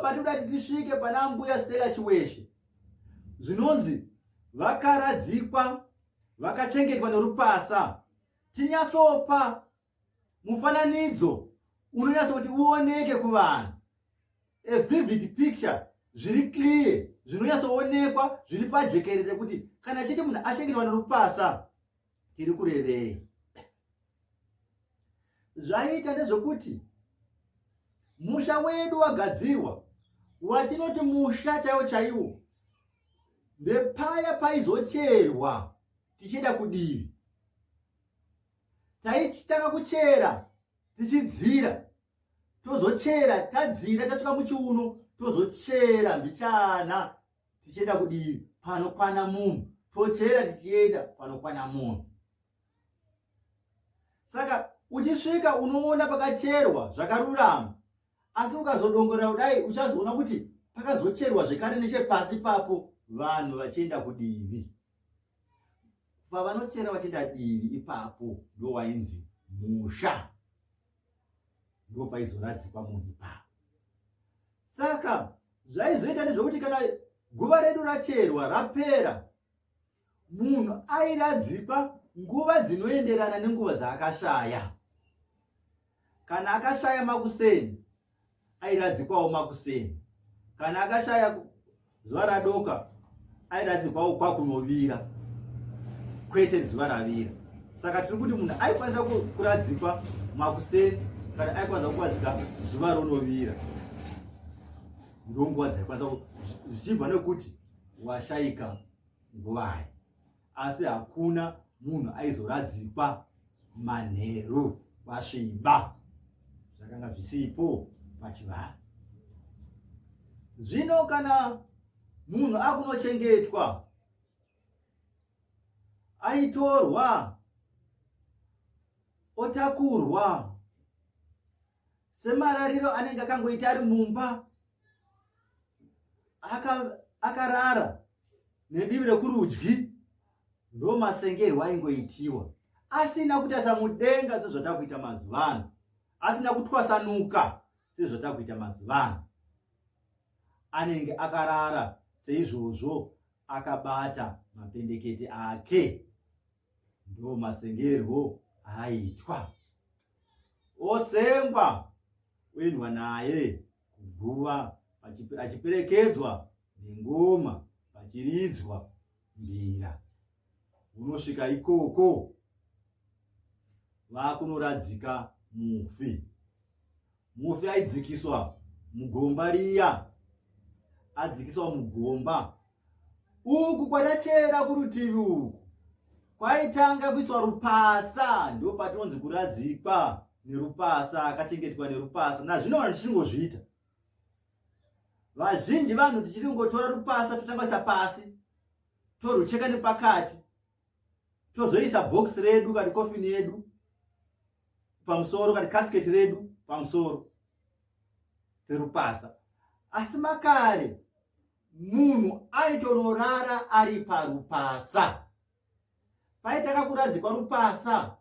patinoda kuti tisvike pana Mbuya Stella Chiweshe, zvinonzi vakaradzikwa vakachengetwa nerupasa. Tinyatsopa mufananidzo unonyatsa kuti uoneke kuvanhu, a vivid picture, zviri clear, zvinonyatsoonekwa zviri pajekerere kuti kana chiti munhu achengetwa nerupasa tiri kurevei. Zvaiita ndezvekuti musha wedu wagadzirwa, watinoti musha chaiwo chaiwo, ndepaya paizocherwa tichienda kudivi. Taichitanga kuchera tichidzira, tozochera tadzira tasvika muchiuno, tozochera mbichana tichienda kudivi panokwana munhu, tochera tichienda panokwana munhu. Saka uchisvika unoona pakacherwa zvakarurama, asi ukazodongorera kudai uchazoona kuti pakazocherwa zvekare nechepasi ipapo, vanhu vachienda kudivi. Pavanochera vachienda divi ipapo ndo wainzi musha, ndo paizoradzikwa munhu ipapo. Saka zvaizoita ndezvekuti kana guva redu racherwa rapera, munhu airadzikwa nguva dzinoenderana nenguva dzaakashaya. Kana akashaya makuseni, airadzikwawo makuseni. Kana akashaya zuva radoka, airadzikwawo kwakunovira, kwete zuva ravira. Saka tiri kuti munhu aikwanisa kuradzikwa makuseni kana aikwanisa kuradzika zuva ronovira, ndonguva dzaikwanisa, zvichibva nekuti washaika nguvai. Asi hakuna munhu aizoradzikwa manheru kwasviba, zvakanga zvisipo pachivanhu. Zvino kana munhu akunochengetwa, aitorwa otakurwa semarariro anenge akangoita ari mumba, akarara nedivi rekurudyi, ndo masengerwo aingoitiwa, asina kutarisa mudenga sezvatakuita mazuva ano, asina kutwasanuka sezvatakuita mazuva ano. Anenge akarara seizvozvo akabata mapendekete ake, ndo masengerwo aitwa. Osengwa oendwa naye kuguva achiperekedzwa nengoma pachiridzwa mbira. Unosvika ikoko vakunoradzika mufi. Mufi aidzikiswa mugomba riya, adzikiswa mugomba uku kwatachera kurutivi uku kwaitanga kuiswa rupasa, ndo patinonzi kuradzikwa nerupasa, akachengetwa nerupasa. Nazvino vanhu tichingozviita, vazhinji vanhu tichiri kungotora rupasa totanga pasi, torucheka nepakati, tozoisa box redu kati kofini yedu pamusoro, kati casket redu pamusoro perupasa. Asi makare munhu aitonorara ari parupasa. Paitanga kuradzikwa rupasa,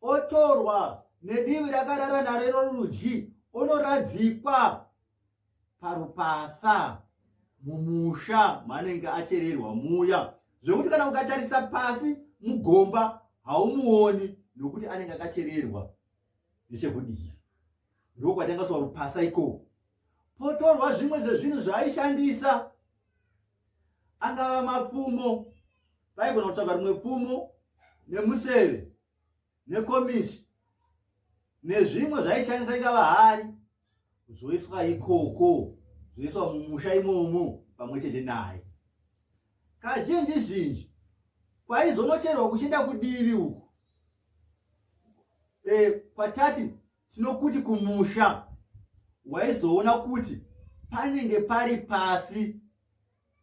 otorwa nedivi rakarara naro rorudyi, onoradzikwa parupasa mumusha maanenge achererwa muya, zvekuti kana ukatarisa pasi mugomba haumuoni, nokuti anenge akachererwa nechekudivi. Ndokwatangaswa rupasa ikoko, potorwa zvimwe zvezvinhu zvaaishandisa, angava mapfumo, paigona kutsvaga rimwe pfumo nemuseve nekomichi nezvimwe zvaishandisa, ingava hari, zvoiswa ikoko, zvoiswa mumusha imomo pamwe chete naye. Kazhinji zhinji kwaizonocherwa kuchienda kudivi uku, kwatati tinokuti kumusha, waizoona kuti panenge pari pasi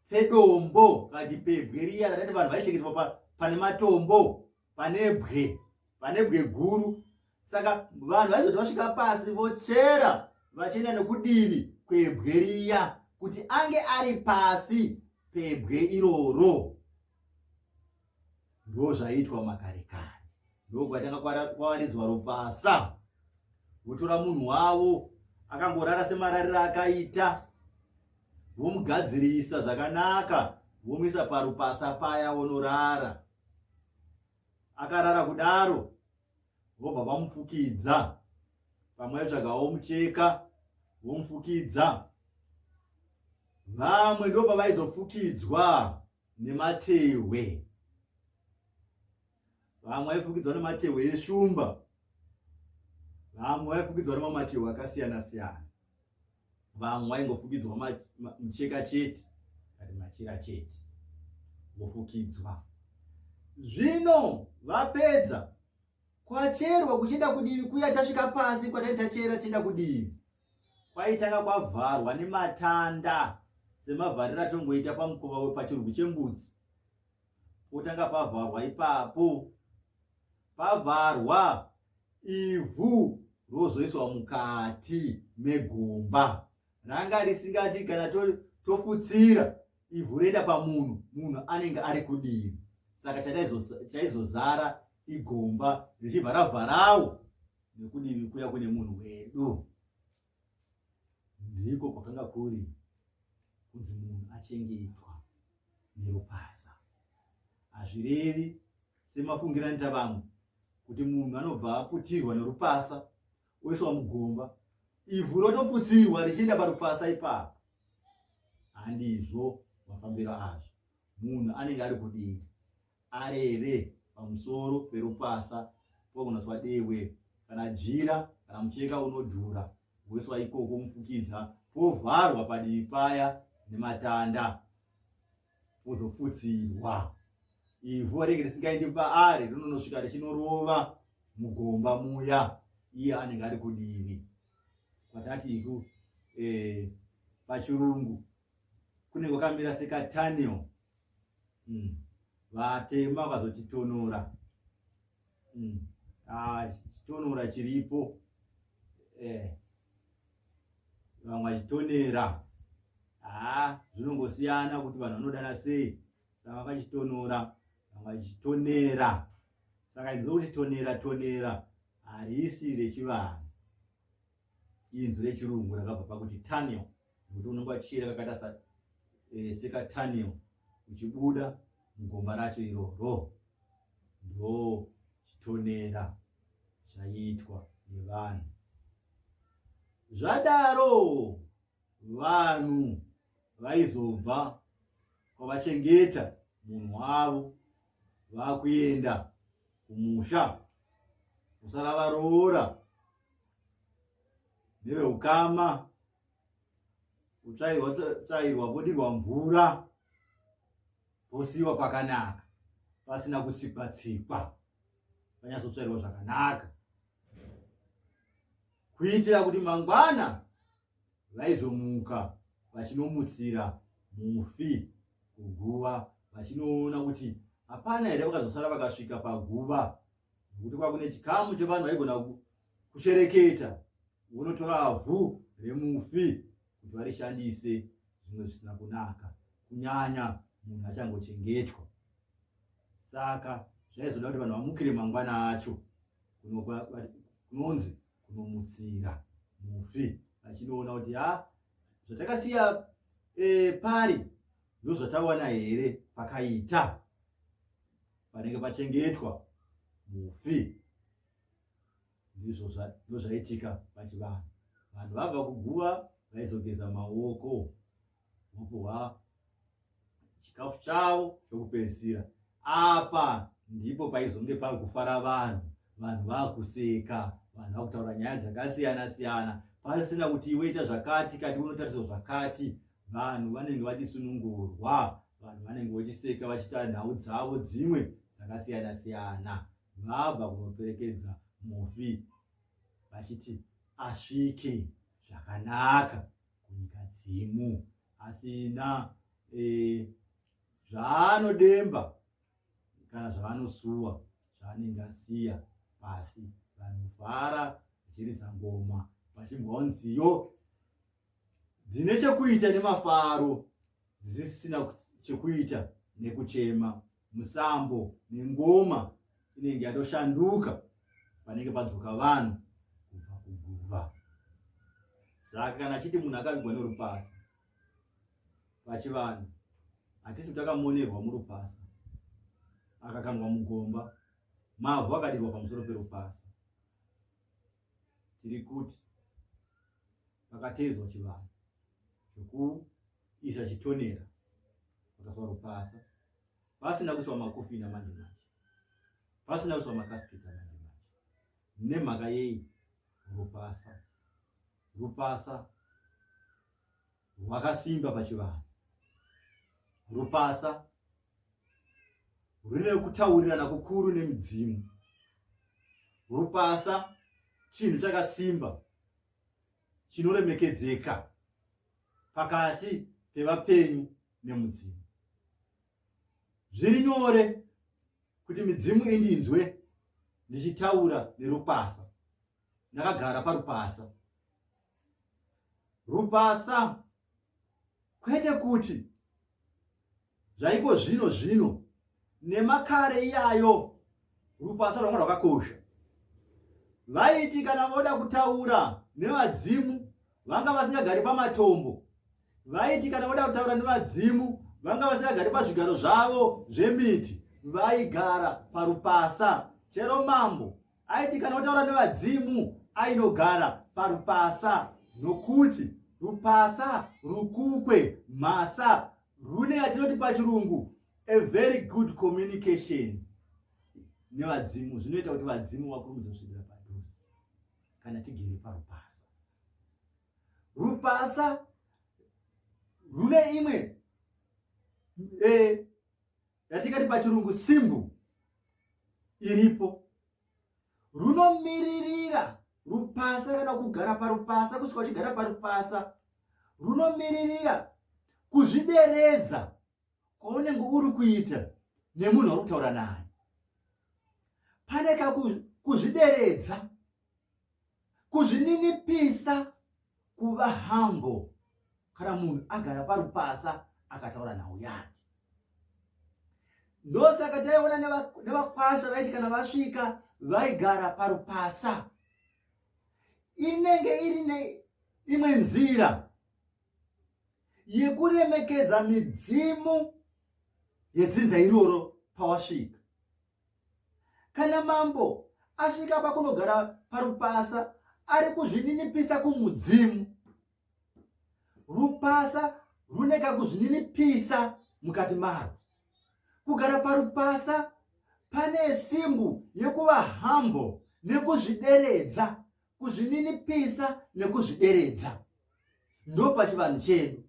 pedombo kati pebwe riya ratati vanhu vaichengetwa pane matombo, pane bwe, pane bwe guru. Saka vanhu vaizoti vasvika pasi vochera vachienda nekudivi kwebwe riya kuti ange ari pasi pebwe iroro. Ndo zvaiitwa makare kare, ndokwatanga kwawaridzwa rupasa, votora munhu wavo akangorara semarariro akaita. Vomugadzirisa zvakanaka, vomuisa parupasa paya vonorara. Akarara kudaro, vobva vamufukidza. Pamwe vaitsvagawo mucheka, vomufukidza. Vamwe ndopavaizofukidzwa nematehwe. Vamwe vaifukidzwa nematehwe eshumba, vamwe vaifukidzwa nemamatehwe akasiyana siyana, vamwe vaingofukidzwa mucheka chete kati machira chete vofukidzwa. Zvino vapedza kwacherwa kuchienda kudivi kuya, tasvika pasi kwatati tachera tichienda kudivi kwaitanga kwavharwa nematanda semavhariro atongoita pamukova wepachirugwi chembudzi potanga pavharwa ipapo pavharwa ivhu rozoiswa mukati megomba ranga risingati kana tofutsira to ivhu roenda pamunhu munhu anenge ari kudivi saka chaizozara igomba richibva ravharawo nekudivi kuya kune munhu wedu ndiko kwakanga kuri kunzi munhu achengetwa nerupasa. Hazvirevi semafungiro anoita vamwe kuti munhu anobva aputirwa nerupasa oiswa mugomba ivhu rotofutsirwa richienda parupasa ipapo. Handizvo mafambiro azvo. Munhu anenge ari kudii? Arere pamusoro perupasa pokunotswa dehwe kana jira kana mucheka unodhura woiswa ikoko mufukidza povharwa padivi paya nematanda pozofutsirwa ivhu rinenge risingaendi paari rinonosvika richinorova mugomba muya iye anenge ari kudivi kwatati iku eh, pachirungu kunenge kwakamira sekatanel mm. Vatema vazotitonora mm. Ah, chitonora chiripo eh. Vamwe vachitonera ah, zvinongosiyana kuti vanhu vanodana sei saka vakachitonora vamwe vachitonera saka inzwi kuti tonera tonera harisi rechivanhu inzwi rechirungu rakabva pakuti tunnel nekuti unenge wachiyera kakaita e, sekatunnel uchibuda mugomba racho iroro ndo chitonera zvaiitwa nevanhu zvadaro vanhu vaizobva kwavachengeta munhu wavo vakuenda kumusha kusara varoora neveukama kutsvairwa tsvairwa podirwa mvura posiwa pakanaka pasina kutsikwa tsikwa panyatsotsvairwa zvakanaka kuitira kuti mangwana vaizomuka vachinomutsira mufi kuguva vachinoona kuti hapana here vakazosara vakasvika paguva nekuti kwakune chikamu chevanhu vaigona kushereketa vonotora vhu remufi kuti varishandise zvimwe zvisina kunaka kunyanya munhu achangochengetwa saka zvaizoda kuti vanhu vamukire mangwana acho kunonzi kunomutsira mufi vachinoona kuti ha zvatakasiya e, pari ndozvatawana here pakaita panenge pachengetwa mufi ndizvo ndozvaitika pachivanhu vanhu vabva kuguva vaizogeza maoko vopuhwa chikafu chavo chokupedzisira apa ndipo paizonge pari kufara vanhu vanhu vakuseka vanhu vakutaura nyaya dzakasiyana siyana pasina kuti iwe ita zvakati kati unotariswa zvakati vanhu vanenge vachisunungurwa vanhu vanenge vachiseka vachiita nhau dzavo dzimwe dzakasiyana siyana vabva kunoperekedza mufi vachiti asvike zvakanaka kunyika dzimu asina e, zvaanodemba kana zvaanosuwa zvaanenge asiya pasi vanofara vachiridza ngoma vachimbwawo nziyo dzine chekuita nemafaro dzisisina chekuita nekuchema musambo nengoma inenge yatoshanduka panenge padzoka vanhu kubva kuguva saka kana achiti munhu akavigwa nerupasa Pachivanhu hatisi kuti akamonerwa murupasa, akakandwa mugomba, mavhu akadirwa pamusoro perupasa. Tiri kuti pakateedzwa chivanhu chokuisa chitonera, pakaiswa rupasa, pasina kuiswa makofina manje manje, pasina kuiswa makasiketi manje manje. Nemhaka yei? Rupasa, rupasa rwakasimba pachivanhu. Rupasa rune kutaurirana kukuru nemidzimu. Rupasa chinhu chakasimba chinoremekedzeka pakati pevapenyu nemudzimu. Zviri nyore kuti midzimu indinzwe ndichitaura nerupasa, ndakagara parupasa. Rupasa kwete kuti zvaiko zvino zvino nemakare iyayo, rupasa rwanga rwakakosha. Vaiti kana voda kutaura nevadzimu vanga vasingagari pamatombo, vaiti kana voda kutaura nevadzimu vanga vasingagari pazvigaro zvavo zvemiti, vaigara parupasa. Chero mambo aiti kana otaura nevadzimu ainogara parupasa, nokuti rupasa rukukwe mhasa rune yatinoti pachirungu a very good communication nevadzimu. Zvinoita kuti vadzimu vakurumidze kusvikira padhuze kana tigere parupasa. Rupasa rune imwe yatingati pachirungu simbu iripo, runomiririra rupasa. Kana kugara parupasa, kusvika uchigara parupasa, runomiririra kuzvideredza kwaunenge uri kuita nemunhu wauri kutaura naye. Pane kuzvideredza, kuzvininipisa, kuva humble kana munhu agara parupasa akataura nhau yake. Ndosaka taiona nevakwasha vaiti kana vasvika vaigara parupasa. Inenge iri neimwe nzira yekuremekedza midzimu yedzinza iroro pawasvika. Kana mambo asvika pakunogara parupasa, ari kuzvininipisa kumudzimu. Rupasa rune kakuzvininipisa mukati maro. Kugara parupasa pane simbu yekuva humble nekuzvideredza, kuzvininipisa nekuzvideredza. Ndopachivanhu chedu.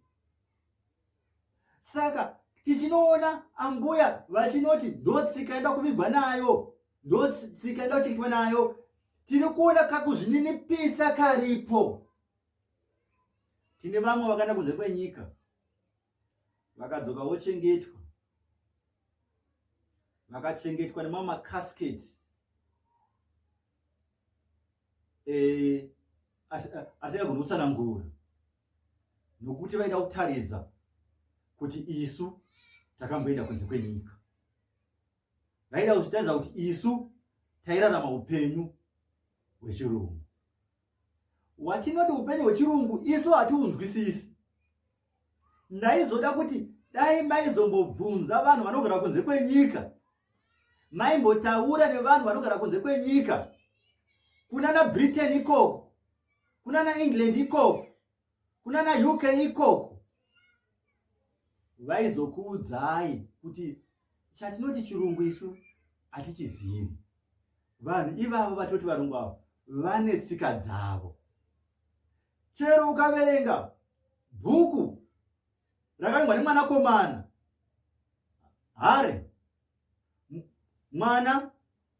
Saka tichinoona ambuya vachinoti ndotsika inoda kuvigwa nayo, ndotsika inoda kuchengetwa nayo, tiri kuona kakuzvininipisa karipo. Tine vamwe vakaenda kunze kwenyika vakadzoka vochengetwa, vakachengetwa nemamwe makasketi asingagoni kutsanangura, nokuti vaida kutaridza kuti isu takamboenda kunze kwenyika. Vaida kuzvitaridza kuti isu tairarama upenyu hwechirungu. Watinoti upenyu hwechirungu isu hatiunzwisisi. Ndaizoda kuti dai maizombobvunza vanhu vanogara kunze kwenyika, maimbotaura nevanhu vanogara kunze kwenyika, kunana Britain ikoko, kunana England ikoko, kunana UK ikoko, vaizokuudzai kuti chatinoti chirungu isu hatichizivi. Vanhu ivavo vatoti varungu avo vane tsika dzavo. Chero ukaverenga bhuku rakanyorwa nemwanakomana Harry, mwana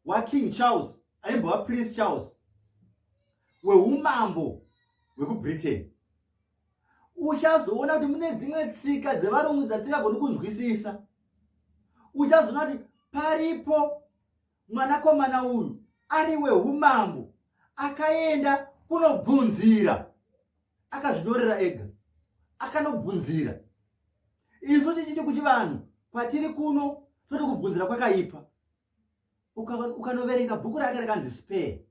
waKing Charles, aimbova Prince Charles weumambo hwekuBritain, uchazoona kuti mune dzimwe tsika dzevarungu dzasingagoni kunzwisisa. Uchazoona kuti paripo mwanakomana uyu ari weumambo akaenda kunobvunzira, akazvinyorera ega, akanobvunzira. Isu tichiti kuchivanhu kwatiri kuno toti kubvunzira kwakaipa. Ukanoverenga bhuku rake rakanzi Spare,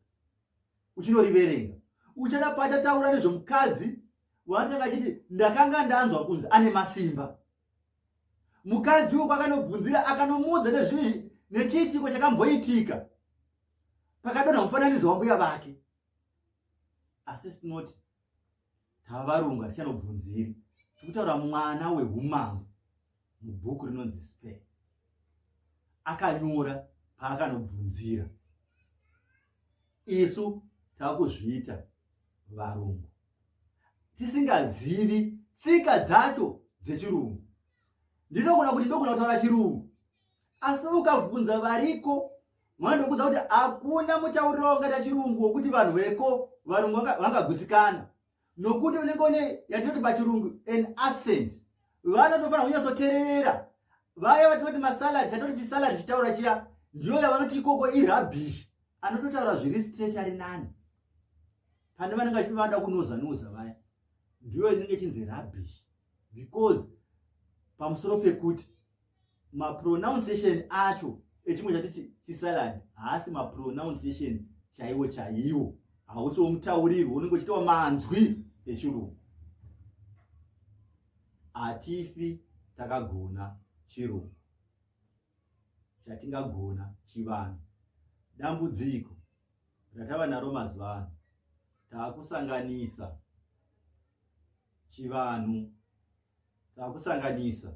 uchinoriverenga uchada pachataura nezvemukadzi Wanotanga achiti ndakanga ndanzwa kunzi ane masimba. Mukadzi uyu kwakanobvunzira akanomuudza nezvinhu nechiitiko chakamboitika pakadonha mufananidzo wambuya vake. Asi sinoti tava varungu hatichanobvunziri, tikutaura mwana wehumambo mubhuku rinonzi Spare akanyora paakanobvunzira. Isu tava kuzviita varungu tisingazivi tsika dzacho dzechirungu. Ndinogona kuti ndogona kutaura chirungu, asi ukabvunza variko vanokudza kuti hakuna mutauriro wangaita chirungu wokuti vanhu veko varungu vangagutsikana, nokuti unenge une yatinoti pachirungu an accent. Vanotofanira kunyatsoteerera vaya vatinoti masalad, chatoti chisalad chitaura chiya ndiyo yavanoti ikoko irubbish. Anototaura zviri straight ari nani pane vanenge vachiti vanoda kunoza noza vaya, ndiyo inenge ichinzi rubbish because pamusoro pekuti mapronunciation acho echimwe chati chisalad haasi mapronunciation chaiwo chaiwo, hausi womutaurirwo, unenge uchitawa manzwi echirungu. Hatifi takagona chirungu, chatingagona chivanhu. Dambudziko ratava naro mazuva ano, taakusanganisa chivanhu, taakusanganisa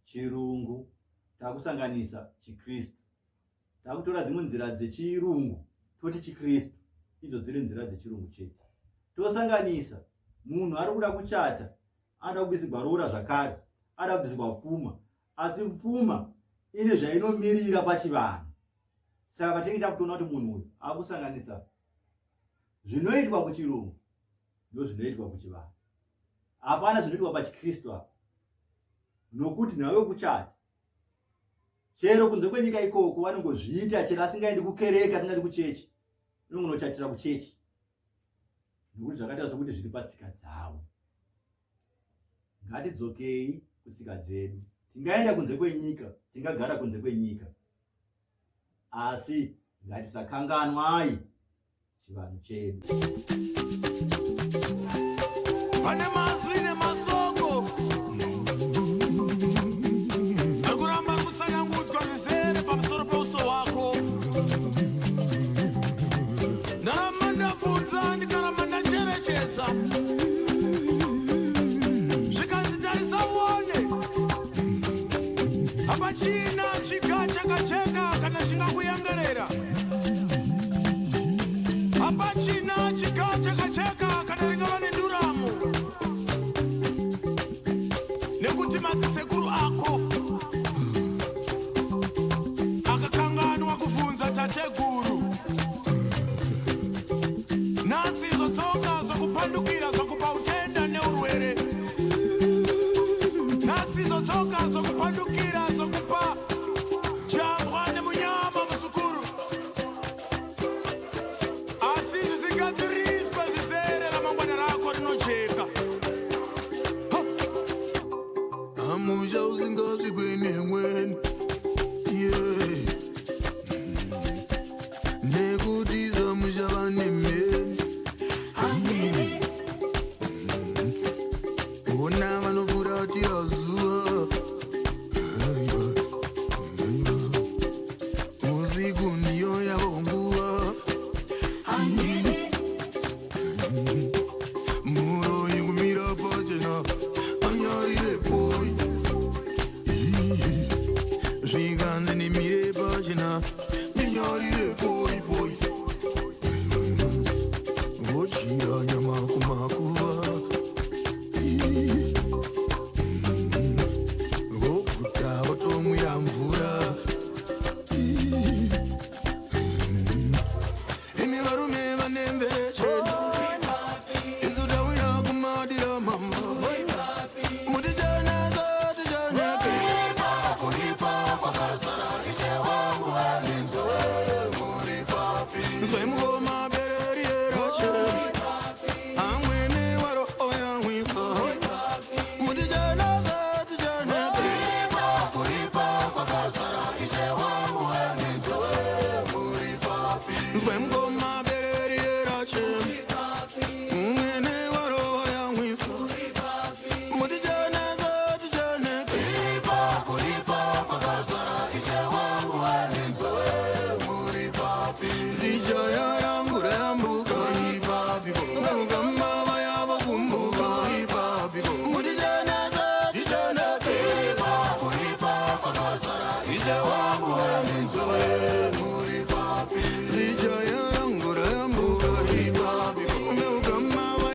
chirungu, taakusanganisa chikristu, taakutora dzimwe nzira dzechirungu toti chikristu, idzo dziri nzira dzechirungu chete. Tosanganisa munhu ari kuda kuchata anoda kubvisigwa roora zvakare, anoda kubvisigwa pfuma, asi pfuma ine zvainomirira pachivanhu. Saka patinenge takutoona kuti munhu uyu akusanganisa zvinoitwa kuchirungu ndozvinoitwa kuchivanhu, hapana zvinoitwa pachikristu apa, nokuti nhau yokuchata chero kunze kwenyika ikoko vanongozviita, chero asingaendi kukereke, asingaendi kuchechi, unongonochatira kuchechi nokuti zvakaita sokuti zviri patsika dzavo. Ngatidzokei kutsika dzedu. Tingaenda kunze kwenyika, tingagara kunze kwenyika, asi ngatisakanganwai chivanhu chedu. Pane mazwi nemasoko ari kuramba ari kutsanangudzwa zvizere pamusoro peuso hwako. Ndaramba ndabvunza ndikaramba ndacherechedza, zvikanzi tarisa uone, hapachina chiga chakacheka kana chingakuyangerera, hapachina chiga chakacheka kana ringava nenduramo, nekuti madzisekuru ako akakanganwa kuvhunza tateguru. Nhasi zvotsoka zvokupandukira zvokupa utenda neurwere. Nhasi zvotsoka zvokupandukira zvokupa jambwa nemunyama musukuru, asi zvisingadziriswe zvizere, ramangwana rako rinojeka. Amusha usingasvikwe nemweni, yeah. Nekutiza musha vane mheni, ona vanofuratira.